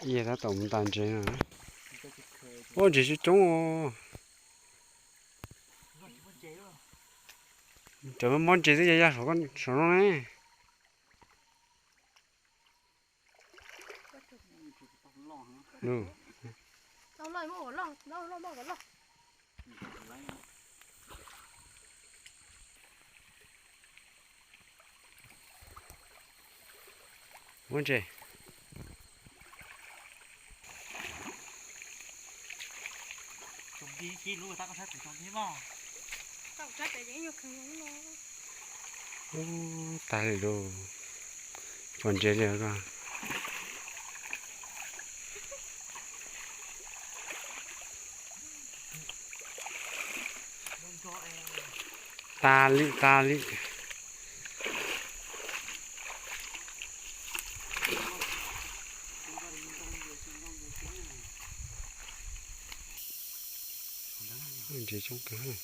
Yog tab tom mus ntas ntses no. Ua ntses coob coob os. Cov mob ntses twb ya ya saum no ne. Muab ntses. Ub, tag li lauj. Pom ntses li ko. Tas li tas li. Ntses coob kawg.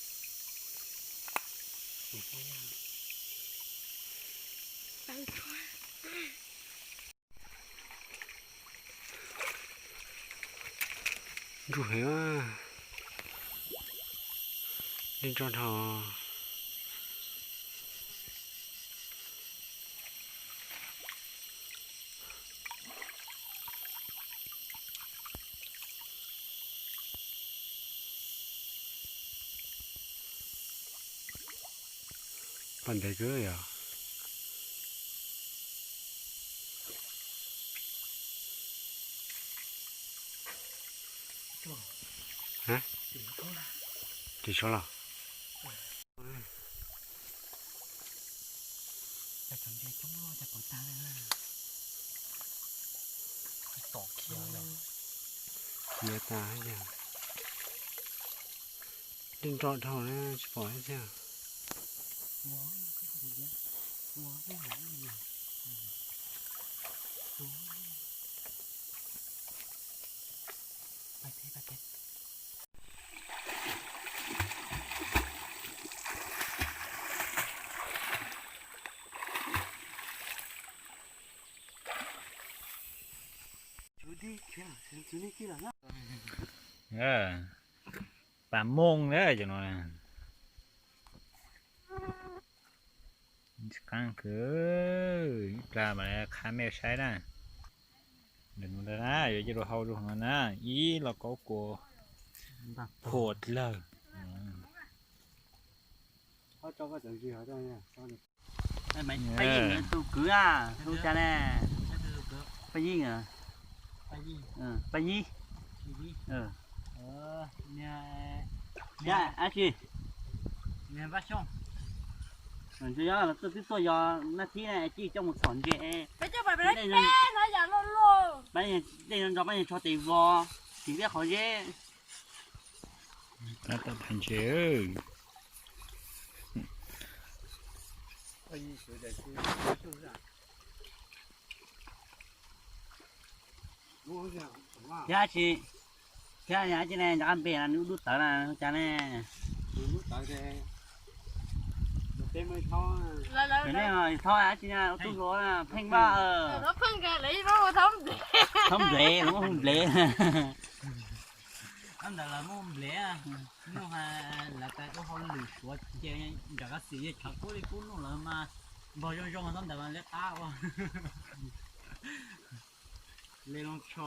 Ntsuj heev. Dej nroj dhau. Paj ntev kawg yog. Ris tsho los. Khiav tas yog. Dej nroj dhau na tsis pom thiab. Pas mooj na cov no. Qab kawg, ib plag mas qha mej saib na. Yuav coj rau hau rau no na, ib los kaub kua phuam dlawg. Paj Yeej tus kwv a, hu cas ne? Paj Yeej, Paj Yeej. Ab tsi, twb tuaj yog nab thib na, Cib coj mus txhom ntses. Dej no ntso pab yog tsho tes vos, tiv liab qhov zeb. Tab tom phais ntses. Thiab tsis, thiab tsis ne, nco qab npe nws ub dub tawv na, hu cas ne? Thov dab tsi na, ua tub hluas na, Pheej Vaj. Thaub Nplev, lawv muab hu Nplev. Tab ntawd lawv muab hu Nplev, lawv tais ua hauj lwm suav ces nram Kab Xis yeej tshav kub li kub noj lawm mas npog zoo zoo tab ntawd mas liab qab ua. Le loo tsho.